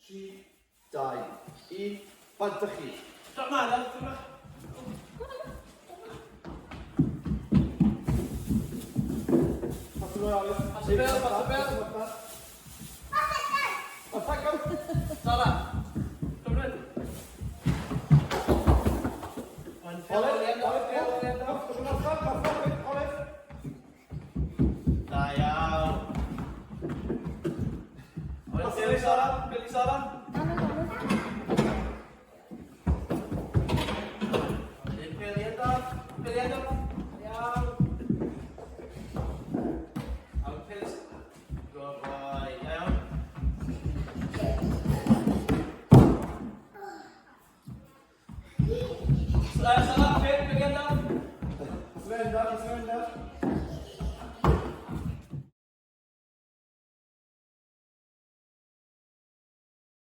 3, 2, 1, bant â chi. Stop na, na, na. Pas y bêl, Pas y bêl, pas y bêl.